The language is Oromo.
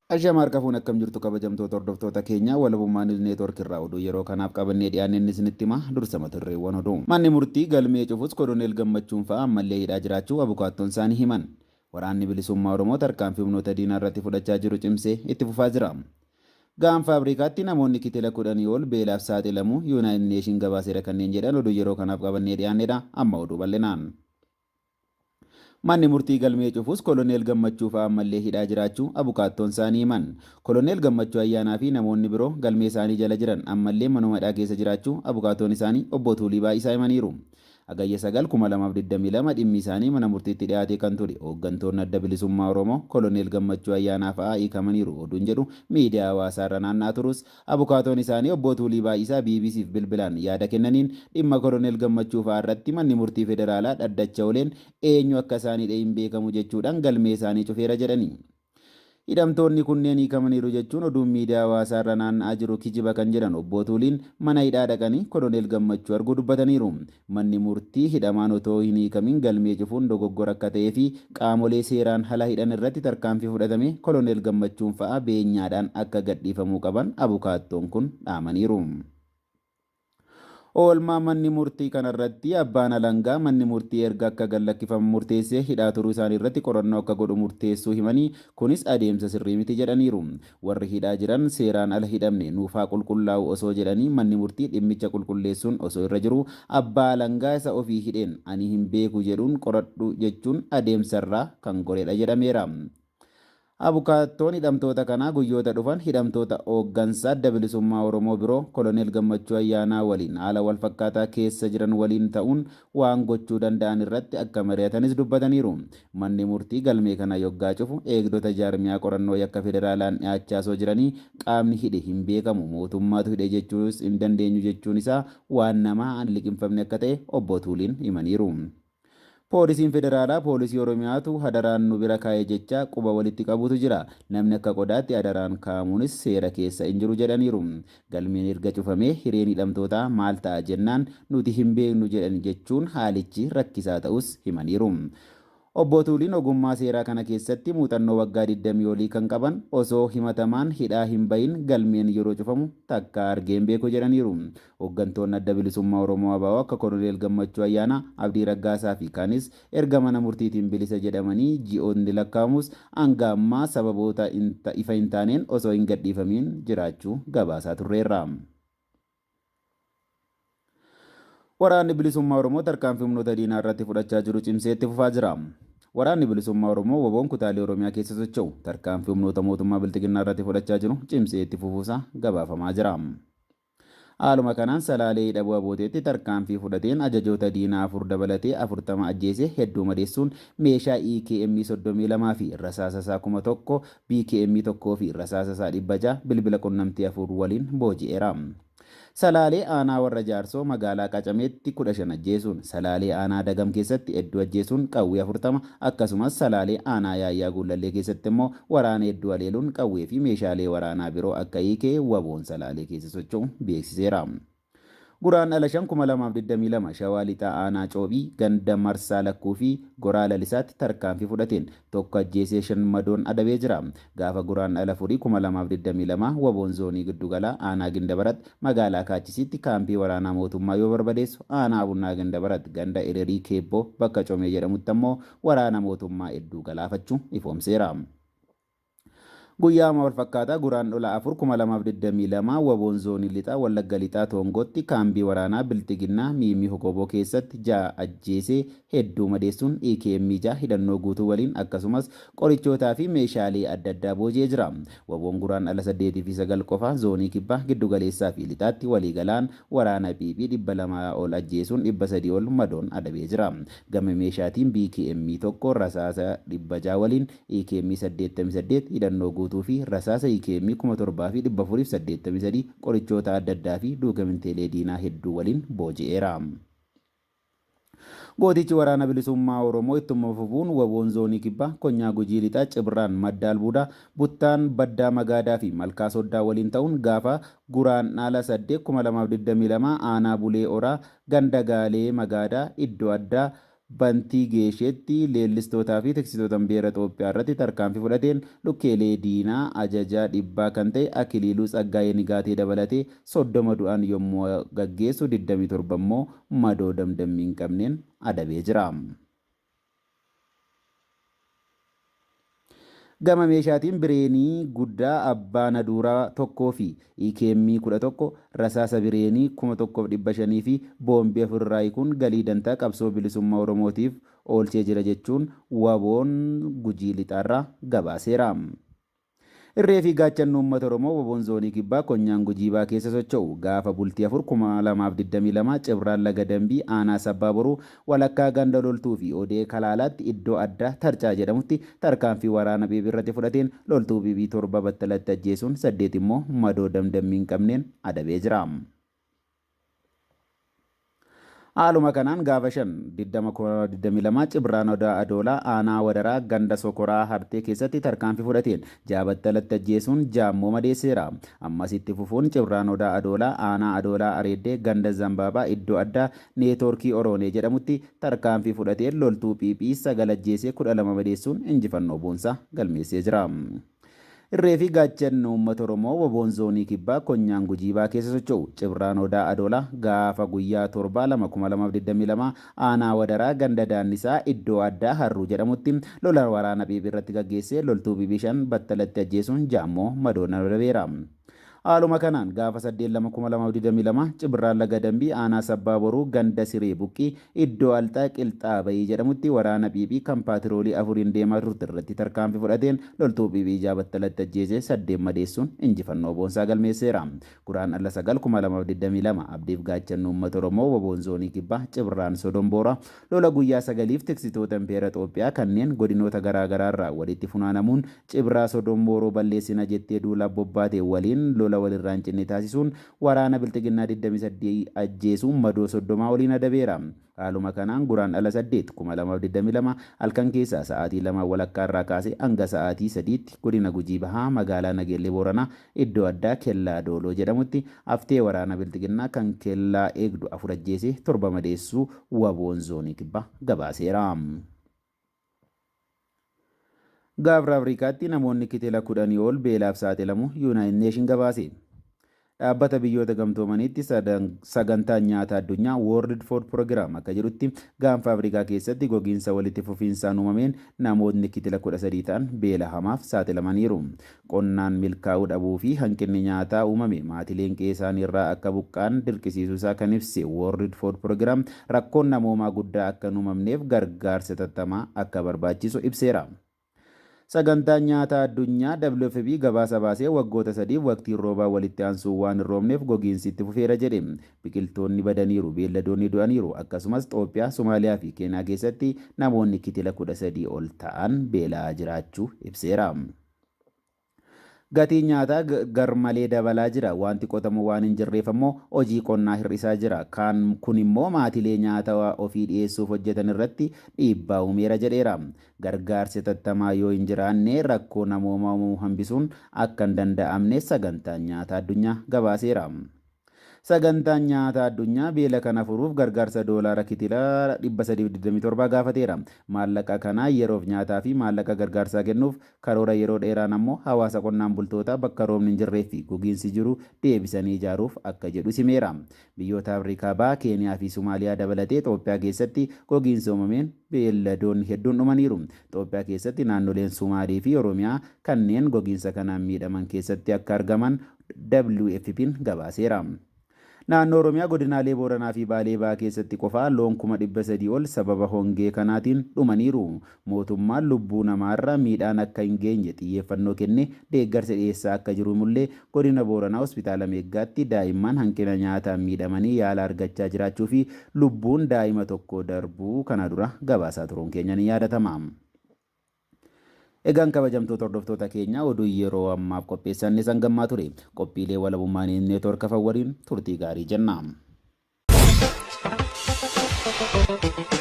Ashama harka fuun akkam jirtu kabajamtoota hordoftoota keenya Walabummaa News Network irraa oduu yeroo kanaaf qabannee dhiyaanne inni isinitti hima dursa mata dureewwan oduu. Manni murtii galmee cufus Koloneel Gammachuun fa'aa ammallee hidhaa jiraachuu abukaattoon isaanii himan. Waraanni Bilisummaa Oromoo tarkaanfii humnoota diinaa irratti fudhachaa jiru cimsee itti fufaa jira. Gaanfa Afrikaatti namoonni kitila kudhanii ol beelaaf saaxilamuu Yuunaayitid Neeshin gabaaseera kanneen jedhan oduu yeroo kanaaf qabannee dhiyaannedha. Amma oduu bal'inaan. Manni murtii galmee cufus Koloneel Gammachuu fa'a ammallee hidhaa jiraachuu abukaattoon isaanii himan. Koloneel Gammachuu Ayyaanaa fi namoonni biroo galmee isaanii jala jiran ammallee manuma hidhaa keessa jiraachuu abukaatoon isaanii Obbo Tuulii Baay'isaa himaniiru. Hagayya 9, 2022 dhimmi isaanii mana murtiitti dhiyaatee kan ture hooggantoonni Adda Bilisummaa Oromoo Koloneel Gammachuu Ayyaanaa fa'aa hiikamaniiru oduun jedhu miidiyaa hawaasaarra naanna'aa turus abukaatoon isaanii Obboo Tuulii Baay'isaa BBCf bilbilaan yaada kennaniin dhimma Koloneel Gammachuu fa'aa irratti manni murtii federaalaa dhaddacha oleen eenyu akka isaan hidhe hin beekamu jechuudhaan galmee isaanii cufeera jedhani. Hidhamtoonni kunneen hiikamaniiru jechuun oduun miidiyaa hawaasaa irra naanna'aa jiru kijiba kan jedhan Obboo Tuuliin, mana hidhaa dhaqanii Koloneel Gammachuu arguu dubbataniiru. Manni murtii hidhamaan otoo hin hiikamin galmee cufuun dogoggora akka ta'ee fi qaamolee seeraan hala hidhan irratti tarkaanfii fudhatamee Koloneel Gammachuun fa'a beenyaadhaan akka gadhiifamuu qaban abukaattoon kun dhaamaniiru. Oolmaa manni murtii kanarratti abbaan alangaa manni murtii erga akka gad lakkifaman murteessee hidhaa turuu isaanii irratti qorannoo akka godhu murteessuu himanii kunis adeemsa sirrii miti jedhaniiru. Warri hidhaa jiran seeraan ala hidhamne nuuf haa qulqullaa'u osoo jedhanii manni murtii dhimmicha qulqulleessuun osoo irra jiruu abbaa alangaa isa ofii hidheen ani hin beeku jedhuun qoradhu jechuun adeemsarraa kan goredha jedhameera. Abukaattoon hidhamtoota kanaa guyyoota dhufan hidhamtoota hooggansa Adda Bilisummaa Oromoo biroo Koloneel Gammachuu Ayyaanaa waliin haala walfakkaataa keessa jiran waliin ta'uun waan gochuu danda'an irratti akka mari'atanis dubbataniiru. Manni murtii galmee kana yoggaa cufu eegdota jaarmiyaa qorannoo yakka federaalaan dhiyaachaa osoo jiranii qaamni hidhe hin beekamu, mootummaatu hidhe jechuus hin dandeenyu jechuun isaa waan namaa hin liqimfamne akka ta'e Obbo Tuuliin himaniiru. Poolisiin Federaalaa Poolisii Oromiyaatu hadaraan nu bira kaa'e jechaa quba walitti qabuutu jira. Namni akka qodaatti hadaraan kaa'amuunis seera keessa hin jiru jedhaniiru. Galmeen erga cufamee hireen hidhamtootaa maal ta'a jennaan nuti hin beeknu jedhan jechuun haalichi rakkisaa ta'uus himaniiru. Obbo Tuuliin ogummaa seeraa kana keessatti muuxannoo waggaa 20 olii kan qaban osoo himatamaan hidhaa hin bahin galmeen yeroo cufamu takkaa argee hin beeku jedhaniiru. Hooggantoonni Adda Bilisummaa Oromoo ABO akka Koloneel Gammachuu Ayyaanaa, Abdii Raggaasaa fi kaanis erga mana murtiitiin bilisa jedhamanii ji'ootni lakkaa'amus hanga ammaa sababoota ifa hin taaneen osoo hin gadhiifamiin jiraachuu gabaasaa turreerra. Waraanni Bilisummaa Oromoo tarkaanfii humnoota diinaa irratti fudhachaa jiru cimsee itti fufaa jira. Waraanni Bilisummaa Oromoo WBOn kutaalee Oromiyaa keessa socho'u tarkaanfii humnoota mootummaa Bilxiginnaa irratti fudhachaa jiru cimsee itti fufuusaa gabaafamaa jira. Haaluma kanaan Salaalee Hidhabuu Abooteetti tarkaanfii fudhateen ajajoota diinaa 4 dabalatee 40 ajjeesee hedduu madeessuun meeshaa EKM 32 fi rasaasa isaa 1000, BKM 1 fi rasaasa isaa 600, bilbila qunnamtii 4 waliin booji'eera. Salaalee aanaa Warra Jaarsoo magaalaa Qacameetti 15 ajjeesuun, Salaalee aanaa Dagam keessatti hedduu ajjeesuun qawwee 40, akkasumas Salaalee aanaa Yaayyaa Guullallee keessatti immoo waraana hedduu haleeluun qawwee fi meeshaalee waraanaa biroo akka hiike WBOn Salaalee keessa socho'u beeksiseera. Guraandhala 5, 2022 Shawaa Lixaa Aanaa Coobii ganda Marsaa Lakkuu fi Goraa Lalisaatti tarkaanfii fudhateen tokko ajjeesee 5 madoon adabee jira. Gaafa Guraandhala 4, 2022 WBOn Zoonii Giddugalaa Aanaa Gindabarat magaalaa Kaachisiitti kaampii waraanaa mootummaa yoo barbadeessu Aanaa Abunnaa Gindabarat ganda Ererii Keebboo bakka Comee jedhamutti ammoo waraana mootummaa hedduu galaafachuu ifoomseera. Guyyaama walfakkaataa Guraandhola 4, 2022 WBOn Zoonii Lixaa Wallagga Lixaa Toongootti kaambii waraanaa Bilxiginnaa Miimmii Hokoboo keessatti 6 ajjeesee hedduu madeessuun EKM 6 hidhannoo guutuu waliin akkasumas qorichootaa fi meeshaalee adda addaa booji'ee jira. WBOn Guraandhala 8 fi 9 qofa Zoonii Kibbaa, Giddugaleessaa fi Lixaatti waliigalaan waraana PP 200 ol ajjeesuun 300 ol madoon adabee jira. Gama meeshaatiin BKM 1 rasaasa 600 waliin EKM 88 hidhannoo guutuu fi rasaasa EKM 7483 qorichoota adda addaa fi duukeminteelee diinaa hedduu waliin booji'eera. Gootichi Waraana Bilisummaa Oromoo ittuma fufuun WBOn Zoonii Kibbaa, Konyaa Gujii Lixaa, Cibraan, Madda Albuudaa, Buttaan, Baddaa Magaadaa fi Malkaa Soddaa waliin ta'uun gaafa Guraandhala 8, 2022 aanaa Bulee Horaa ganda Gaalee Magaadaa iddoo addaa Bantii Geesheetti leellistootaa fi tiksitoota Impeera Xoophiyaa irratti tarkaanfii fudhateen lukkeelee diinaa ajajaa dhibbaa kan ta'e Akiliiluu Tsaggaayee Nigaatee dabalatee 30 du'aan yommuu gaggeessu 27 immoo madoo damdammii hin qabneen adabee jira. Gama meeshaatiin bireenii guddaa abbaa naduuraa 1 fi EKM 11, rasaasa bireenii 1500 fi boombii 4 irraa hiikuun galii dantaa qabsoo bilisummaa Oromootiif oolchee jira jechuun WBOn Gujii Lixaarraa gabaaseera. Irree fi gaachanni uummata Oromoo WBOn Zoonii Kibbaa Konyaan Gujii Bahaa keessa socho'u gaafa bultii 4, 2022 Cibraan Laga Dambii Aanaa Sabbaa Boruu walakkaa ganda Loltuu fi Odee Kalaalaatti iddoo addaa Tarcaa jedhamutti tarkaanfii waraana PP irratti fudhateen loltuu PP 7 battalatti ajjeesuun 8 immoo madoo damdammii hin qabneen adabee jira. Haaluma kanaan gaafa 5, 20, 2022 Cibraan Odaa Adoolaa aanaa Wadaraa ganda Sokoraa Hartee keessatti tarkaanfii fudhateen 6 battalatti ajjeesuun 6 immoo madeesseera. Ammas itti fufuun Cibraan Odaa Adoolaa aanaa Adoolaa Areeddee ganda Zambaabaa iddoo addaa Neetoorkii Oroonee jedhamutti tarkaanfii fudhateen loltuu PP 9 ajjeesee 12 madeessuun injifannoo boonsaa galmeessee jira. Irree fi gaachanni uummata Oromoo WBOn Zoonii Kibbaa Konyaan Gujii Bahaa keessa socho'u Cibraan Odaa Adoolaa gaafa guyyaa 7, 2, 2022 aanaa Wadaraa ganda Daannisaa iddoo addaa Harruu jedhamutti lola waraana PP irratti gaggeessee loltuu PP 5 battalatti ajjeesuun 6 immoo madoon adabeera. Haaluma kanaan gaafa 8, 2, 2022 Cibraan Laga Dambii aanaa Sabbaa Boruu ganda Siree Buqqii iddoo Alxaa Qilxaa Bayii jedhamutti waraana PP kan paatiroolii 4n deemaa turte irratti tarkaanfii fudhateen loltuu PP 6 battalatti ajjeesee 8 madeessuun injifannoo boonsaa galmeesseera. Guraandhala 9, 2022 Abdiif Gaachanni Uummata Oromoo WBOn Zoonii Kibbaa Cibraan Sodomboora lola guyyaa sagaliif tiksitoota Impeera Xoophiyaa kanneen godinoota garaa garaarraa walitti funaanamuun Cibraa Sodombooroo balleessina jettee duulaaf bobbaate waliin lola walirraa hin cinne taasisuun waraana Bilxiginnaa 28 ajjeesuun madoo 30 oliin adabeera. Haaluma kanaan Guraandhala 8, 2022 halkan keessaa sa'aatii 2 walakkaa irraa kaasee hanga sa'aatii 3tti godina Gujii Bahaa magaalaa Nageellee Booranaa iddoo addaa Kellaa Dooloo jedhamutti haftee waraana Bilxiginnaa kan kellaa eegdu 4 ajjeesee 7 madeessuu WBOn Zoonii Kibbaa gabaaseera. Gaafra Afrikaatti namoonni kitila kudhanii ol beelaaf saaxilamuu Yunaayit Neeshin gabaase. Dhaabbata Biyyoota Gamtoomaniitti Sagantaan Nyaata Addunyaa, World Food Program, akka jedhutti Gaanfa Afrikaa keessatti gogiinsa walitti fufiinsaan uumameen namootni kitila 13 ta'an beela hamaaf saaxilamaniiru. Qonnaan milkaa'uu dhabuu fi hanqinni nyaataa uumame maatileen qe'eesaaniirraa akka buqqa'an dirqisiisuu isaa kan ibse World Food Program, rakkoon namoomaa guddaa akka hin uumamneef gargaarsi hatattamaa akka barbaachisu ibseera. Sagantaan Nyaataa Addunyaa, WFP, gabaasa baaseen waggoota sadiif waqtiin roobaa walitti aansuun waan hin roobneef gogiinsi itti fufeera jedhe. Biqiltoonni badaniiru, beelladoonni du'aniiru, akkasumas Xoophiyaa, Somaaliyaa fi Keeniyaa keessatti namoonni kitila 13 ol ta'an beela'aa jiraachuu ibseera. Gatiin nyaataa garmalee dabalaa jira. Wanti qotamu waan hin jirreef ammoo hojii qonnaa hir'isaa jira. Kaan kunimmoo maatilee nyaata ofii dhiyeessuuf hojjetan irratti dhiibbaa uumeera jedheera. Gargaarsi hatattamaa yoo hin jiraanne rakkoo namoomaa uumamu hambisuun akka hin danda'amne Sagantaan Nyaata Addunyaa gabaaseera. Sagantaan Nyaata Addunyaa beela kana furuuf gargaarsa doolaara kitila 327 gaafateera. Maallaqa kana yeroof nyaataa fi maallaqa gargaarsaa kennuuf, karoora yeroo dheeraan ammoo hawaasa qonnaan bultootaa bakka roobni hin jirree fi gogiinsi jiru deebisanii ijaaruuf akka jedhus himeera. Biyyoota Afrikaa Bahaa, Keeniyaa fi Somaaliyaa dabalatee Xoophiyaa keessatti gogiinsa uumameen beelladoonni hedduun dhumaniiru. Xoophiyaa keessatti naannoleen Sumaalii fi Oromiyaa kanneen gogiinsa kanaan miidhaman keessatti akka argaman WFPn gabaaseera. Naannoo Oromiyaa godinaalee Booranaa fi Baalee Bahaa keessatti qofaa loon 300,000 ol sababa hongee kanaatiin dhumaniiru. Mootummaan lubbuu namaarra miidhaan akka hin geenye xiyyeeffannoo kennee deeggarsa dhiyeessaa akka jiru himullee godina Booranaa Hospitaala Meeggaatti daa'imman hanqina nyaataan miidhamanii yaala argachaa jiraachuu fi lubbuun daa'ima tokkoo darbuu kana dura gabaasaa turuun keenya ni yaadatama. Egaan kabajamtoota hordoftoota keenya oduun yeroo ammaaf qopheessanne sangammaa ture. Qophiilee Walabummaa Neetwoork hafan waliin turtii gaarii jenna. jedhaniiru.